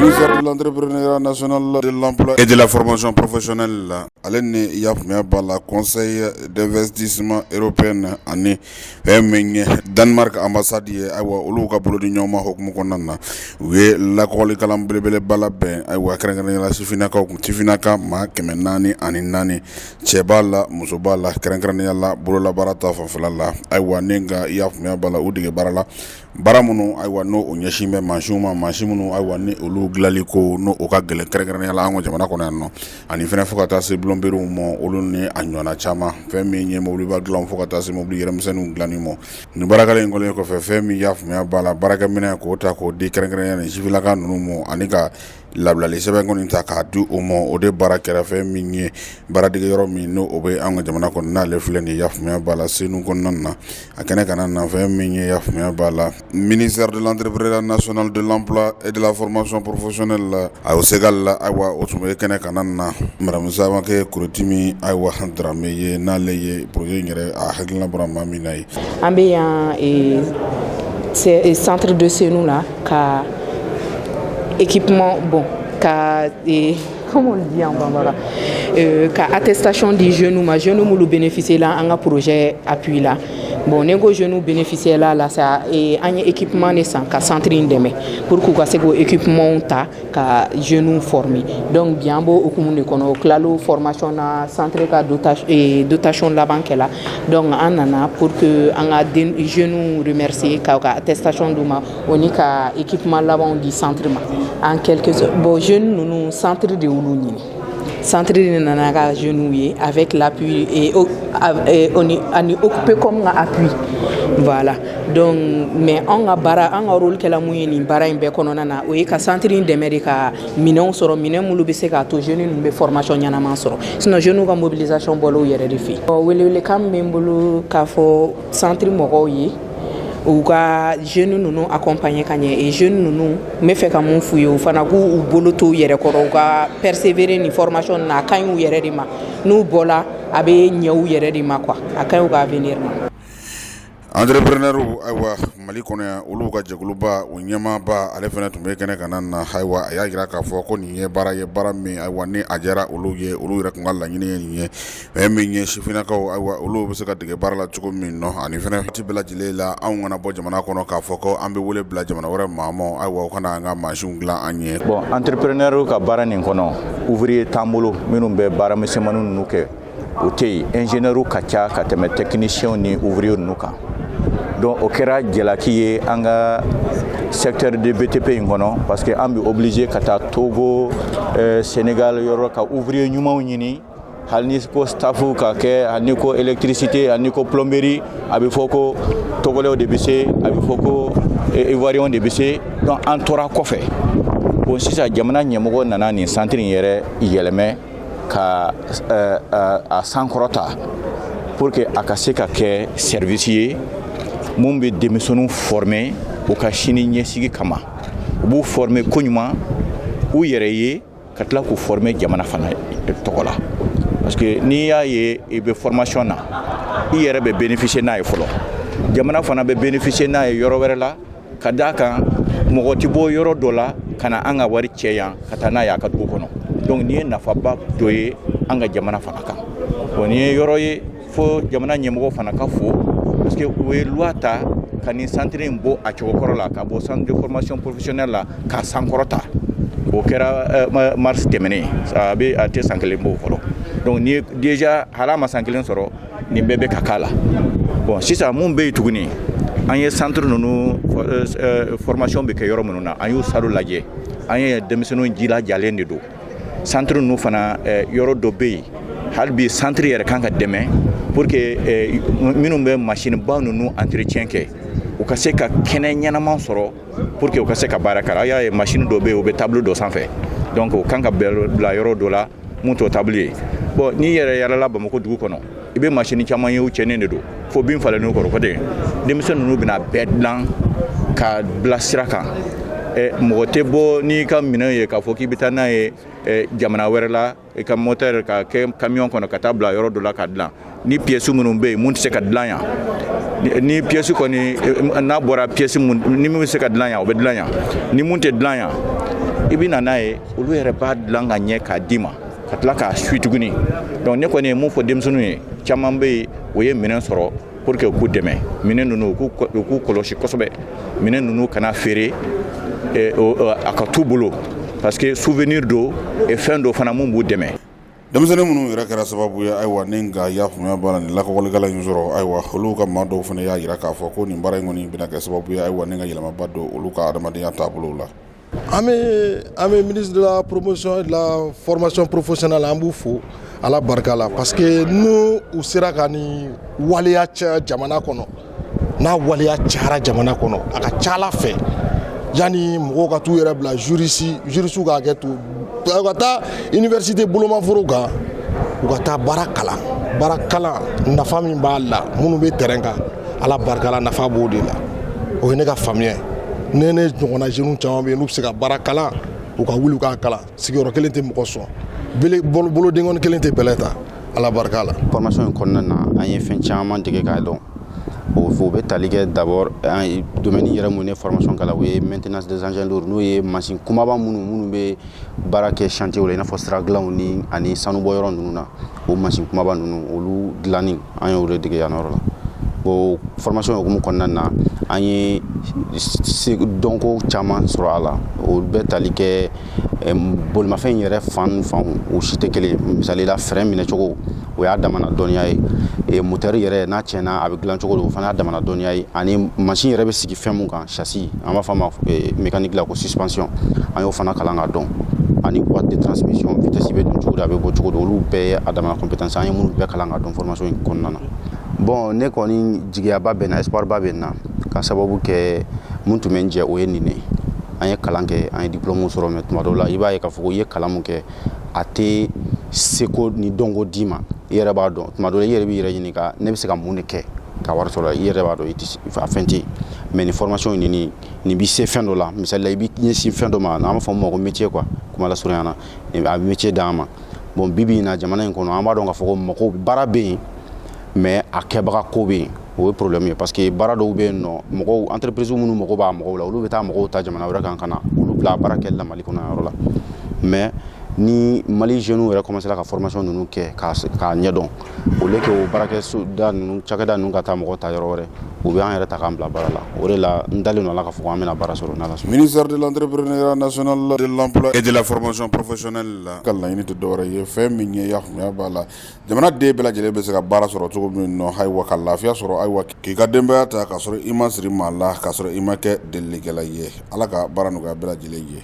Ministère de l'Entrepreneuriat national, de l'Emploi et de la Formation professionnelle la, ale ni i y'a faamuya b'a la, Conseil d'investissement européen ani fɛn min ye Danemark ambassade ye, ayiwa, olu ka bolo di ɲɔgɔn ma hukumu kɔnɔna na, u ye lakɔlikalan belebeleba labɛn. Ayiwa, kɛrɛnkɛrɛnnenya la, sifinnakaw kun, sifinnaka maa 404, cɛ b'a la, muso b'a la, kɛrɛnkɛrɛnnenya la bololabaara ta fanfɛla la. Ayiwa, ni ka i y'a faamuya b'a la, u dege baara la, baara minnu, ayiwa, n'o o ɲɛsin bɛ mansinw ma, mansin minnu, ayiwa, ni olu dilanli ko n'o o ka gɛlɛn, kɛrɛnkɛrɛnnenya la an ka jamana kɔnɔ yan nɔ, ani fɛnɛ fo ka taa se plomberiew ma, olu ni a ɲɔgɔnna caman, fɛn min ye mobiliba dilan fo ka taa se mobili yɛrɛmisɛnninw dilanni ma. Nin baarakɛla in kɔlen kɔfɛ, fɛn min y'a faamuya b'a la, baarakɛminɛn k'o ta k'o di kɛrɛnkɛrɛnnenya ni sifinnaka ninnu ma, ani ka labilali sɛbɛn kɔni ta k'a di u ma, o de baara kɛra fɛn min ye baaradege yɔrɔ min n'o o bɛ an ka jamana kɔnɔ, n'ale filɛ nin ye, y'a faamuya b'a la, Senu kɔnɔna na. A kɛnɛ kana na, fɛn min ye, y'a faamuya b'a la, ministère de l'Entrepreneuriat national, de l'Emploi et de la Formation professionnelle la, a Segal la, ayiwa, o tun bɛ kɛnɛ kana na, madame Samake Korotimi, ayiwa, Dramé ye, n'ale ye projet in yɛrɛ a hakilina bɔra maa min na ye. An bɛ yan centre de Senu la ka équipement, bon, ka comment on dit en bambara, ka attestation di jeunes ma, jeunes minnu bénéficier la an ka projet appui la. Bon, ne ko jeunes bénéficier la la sa, an ye équipement de san ka centre in dɛmɛ pour k'u ka se k'o équipement ta ka jeunes former. Donc bi, an b'o hukumu de kɔnɔ, o tilal'o formation na, centre ka dotation laban kɛla. Donc an nana pour que an ka den jeunes remercier, ka attestation d'u ma, o ni ka équipement labanw di centre ma en quelque sorte. Bon, jeunes ninnu, centre de y'olu ɲini, centre de nana ka jeunes ye avec l'appui et ani OCPECOM ka appui, voilà. Donc mais anw ka baara, an ka rôle kɛla mun ye nin baara in bɛɛ kɔnɔna na, o ye ka centre in dɛmɛ de ka minɛnw sɔrɔ, minɛn minnu bɛ se k'a to jeunes ninnu bɛ formation ɲɛnama sɔrɔ. Sinon jeunes ka mobilisation bɔla u yɛrɛ de fɛ. Welewelekan min bɛ n bolo k'a fɔ centre mɔgɔw ye, u ka jeunes ninnu accompagner ka ɲɛ. Et jeunes ninnu, n bɛ fɛ ka mun f'u ye, u fana k'u u bolo to u yɛrɛ kɔrɔ, u ka persévérer nin formation na. A ka ɲi u yɛrɛ de ma, n'u bɔla, a bɛ ɲɛ u yɛrɛ de ma quoi, a ka ɲi u ka avenir ma. Entrepreneur, ayiwa, Mali kɔnɔ yan, olu ka jɛkuluba, o ɲɛmaaba, ale fana tun bɛ kɛnɛ ka na. Ayiwa, a y'a jira k'a fɔ ko nin ye baara ye, baara min, ayiwa, ni a diyara olu ye, olu yɛrɛ tun ka laɲini ye nin ye, fɛn min ye sifinnakaw, ayiwa, olu bɛ se ka dege baara la cogo min nɔ, ani fana waati bɛɛ lajɛlen la, anw kana bɔ jamana kɔnɔ k'a fɔ ko an bɛ wele bila jamana wɛrɛ maa ma, ayiwa, u kana an ka mansinw dilan an ye. Bon, entrepreneur ka baara nin kɔnɔ, ouvrier t'an bolo minnu bɛ baara misɛnmanin ninnu kɛ, o tɛ yen. Ingénieur ka ca ka tɛmɛ technicien ni ouvrier ninnu kan. Donc o kɛra jalaki ye an ka secteur de BTP in kɔnɔ, parce que an bɛ obligé ka taa Togo, Sénégal yɔrɔ ka ouvrier ɲumanw ɲini. Hali ni ko staff ka kɛ, hali ni ko électricité, hali ni ko plomberie, a bɛ fɔ ko Togolais de bɛ se, a bɛ fɔ ko Ivoirien de bɛ se. Donc an tora kɔfɛ. Bon, sisan jamana ɲɛmɔgɔ nana nin centre in yɛrɛ yɛlɛmɛ ka a sankɔrɔta pour que a ka se ka kɛ service ye mun bɛ denmisɛnninw former u ka sini ɲɛsigi kama. U b'u former koɲuman u yɛrɛ ye, ka tila k'u former jamana fana tɔgɔ la, parce que n'i y'a ye i bɛ formation na, i yɛrɛ bɛ bénéficier n'a ye fɔlɔ, jamana fana bɛ bénéficier n'a ye yɔrɔ wɛrɛ la, ka d'a kan mɔgɔ tɛ bɔ yɔrɔ dɔ la ka na an ka wari cɛ yan ka taa n'a ye a ka dugu kɔnɔ. Donc nin ye nafaba dɔ ye an ka jamana fana kan. Bon, nin ye yɔrɔ ye fo jamana ɲɛmɔgɔ fana ka fo, parce que u ye loi ta ka nin centre in bɔ a cogo kɔrɔ la, ka bɔ centre de formation professionnelle la k'a sankɔrɔta. O kɛra mars tɛmɛnen, a bɛ a tɛ san kelen bɔ o fɔlɔ. Donc ni déjà hali a ma san kelen sɔrɔ, nin bɛɛ bɛ ka k'a la. Bon, sisan mun bɛ yen tuguni, an ye centre ninnu formation bɛ kɛ yɔrɔ minnu na, an y'u sallew lajɛ, an ye denmisɛnninw jilajalen de don. Centre ninnu fana, yɔrɔ dɔ bɛ yen, hali bi centre yɛrɛ kan ka dɛmɛ pour que minnu bɛ machine ba ninnu entretien kɛ, u ka se ka kɛnɛ ɲɛnama sɔrɔ pour que u ka se ka baara kɛ. A y'a ye machine dɔ bɛ yen, u bɛ table dɔ sanfɛ, donc o kan ka bila yɔrɔ dɔ la mun t'o table ye. Bon, n'i yɛrɛ yalala Bamakɔ dugu kɔnɔ, i bɛ machine caman ye, u cɛnnen de don fo bin falen kɔrɔ. Ko ten denmisɛn ninnu bɛna bɛɛ dilan ka bila sira kan. Mɔgɔ tɛ bɔ n'i ka minɛn ye k'a fɔ k'i bɛ taa n'a ye jamana wɛrɛ la, i ka moteur ka kɛ camion kɔnɔ ka taa bila yɔrɔ dɔ la ka dilan. Ni pièce minnu bɛ yen mun tɛ se ka dilan yan, ni pièce kɔni n'a bɔra, pièce mun ni min bɛ se ka dilan yan, o bɛ dilan yan. Ni mun tɛ dilan yan, I bɛ na n'a ye, olu yɛrɛ b'a dilan ka ɲɛ k'a d'i ma, ka tila k'a suit tuguni. Donc ne kɔni ye mun fɔ denmisɛnninw ye, caman bɛ yen, o ye minɛn sɔrɔ pour que k'u dɛmɛ. Minɛn ninnu, u k'u kɔlɔsi kosɛbɛ. Minɛn ninnu kana feere, a ka t'u bolo, parce que souvenir don et fɛn dɔ fana mun b'u dɛmɛ. Denmisɛnnin minnu yɛrɛ kɛra sababu ye, ayiwa, ni nka y'a faamuya b'a la nin lakɔlikala in sɔrɔ, ayiwa, olu ka maa dɔw fana y'a jira k'a fɔ ko nin baara in kɔni bɛna kɛ sababu ye, ayiwa, ni ka yɛlɛmaba don olu ka adamadenya taabolo la. An bɛ ministre de la Promotion et de la Formation professionnelle, an b'u fo Ala barika la, parce que n'u u sera ka nin waleya caya jamana kɔnɔ, n'a waleya cayara jamana kɔnɔ, a ka ca Ala fɛ, yanni mɔgɔw ka t'u yɛrɛ bila juriste, juriste k'a kɛ to u ka taa université bolomaforo kan, u ka taa baara kalan. Baara kalan nafa min b'a la, minnu bɛ terrain kan, Ala barika la, nafa b'o de la. O ye ne ka faamuya ye. Ne ɲɔgɔnna jeunes caman bɛ yen, n'u bɛ se ka baara kalan, u ka wuli u k'a kalan. Sigiyɔrɔ kelen tɛ mɔgɔ sɔn, bele bolodenkɔni kelen tɛ bɛlɛ ta. Ala barika la. Formation in kɔnɔna na, an ye fɛn caman dege k'a dɔn. O bɛ tali kɛ d'abord domaine yɛrɛ mun ye formation kala, o ye maintenance des engins lourds, n'o ye mansin kumaba minnu bɛ baara kɛ chantier la, i n'a fɔ sira dilanw ni ani sanubɔyɔrɔ ninnu na. O mansin kumaba ninnu, olu dilanni, an y'o de dege yan yɔrɔ la. O formation hukumu kɔnɔna na, an ye dɔnko caman sɔrɔ a la. O bɛ tali kɛ bolimafɛn yɛrɛ fan fanw, o si tɛ kelen ye. Misali la, frein minɛcogo, o y'a damana dɔnniya ye. Moteur yɛrɛ, n'a tiɲɛna, a bɛ dilan cogo di, o fana y'a damana dɔnniya ye. Ani mansin yɛrɛ bɛ sigi fɛn mun kan, châssis, an b'a fɔ a ma mécanique la ko suspension, an y'o fana kalan ka dɔn. Ani boîte de transmission, vitesse bɛ don cogo di, a bɛ bɔ cogo di, olu bɛɛ ye a damana compétence, an ye minnu bɛɛ kalan ka dɔn formation in kɔnɔna na. Bon, ne kɔni jigiyaba bɛ n na, espoir ba bɛ n na, ka sababu kɛ mun tun bɛ n jɛ, o ye nin de. An ye kalan kɛ, an ye diplôme sɔrɔ, mais tuma dɔw la, i b'a ye k'a fɔ ko i ye kalan mun kɛ, a tɛ seko ni dɔnko d'i ma. I yɛrɛ b'a dɔn, tuma dɔw la, i yɛrɛ b'i yɛrɛ ɲininka: ne bɛ se ka mun de kɛ ka wari sɔrɔ? I yɛrɛ b'a dɔn, i tɛ a fɛn tɛ yen. Mais nin formation in, nin b'i se fɛn dɔ la. Misali la, i b'i ɲɛsin fɛn dɔ ma, n'an b'a fɔ min ma ko métier quoi, kuma lasurunya na, a bɛ métier d'an ma. Bon, bi bi in na, jamana in kɔnɔ, an b'a dɔn k'a fɔ ko mɔgɔw baara bɛ yen, mais a kɛbaga ko bɛ yen, o ye problème ye, parce que baara dɔw bɛ yen nɔ, mɔgɔw, entreprise minnu mago b'a mɔgɔw la, olu bɛ taa mɔgɔw ta jamana wɛrɛ kan ka na olu bila baara kɛli la Mali kɔnɔ yɔrɔ la. Mais ni Mali jeunes yɛrɛ commencé ka formation ninnu kɛ k'a ɲɛdɔn, au lieu que o baarakɛ da ninnu, cakɛda ninnu ka taa mɔgɔ ta yɔrɔ wɛrɛ, u bɛ an yɛrɛ ta k'an bila baara la. O de la, n dalen don a la k'a fɔ ko an bɛna baara sɔrɔ n'Ala sɔnna. Ministère de l'Entrepreneuriat national, de l'Emploi et de la Formation professionnelle ka laɲini tɛ dɔwɛrɛ ye, fɛn min ye yafaamuya b'a la, jamana den bɛɛ lajɛlen bɛ se ka baara sɔrɔ cogo min nɔ, ayiwa, ka lafiya sɔrɔ, ayiwa, k'i ka denbaya ta, k'a sɔrɔ i ma siri maa la, k'a sɔrɔ i ma kɛ delilikɛla ye. Ala ka baara nɔgɔya bɛɛ lajɛlen ye.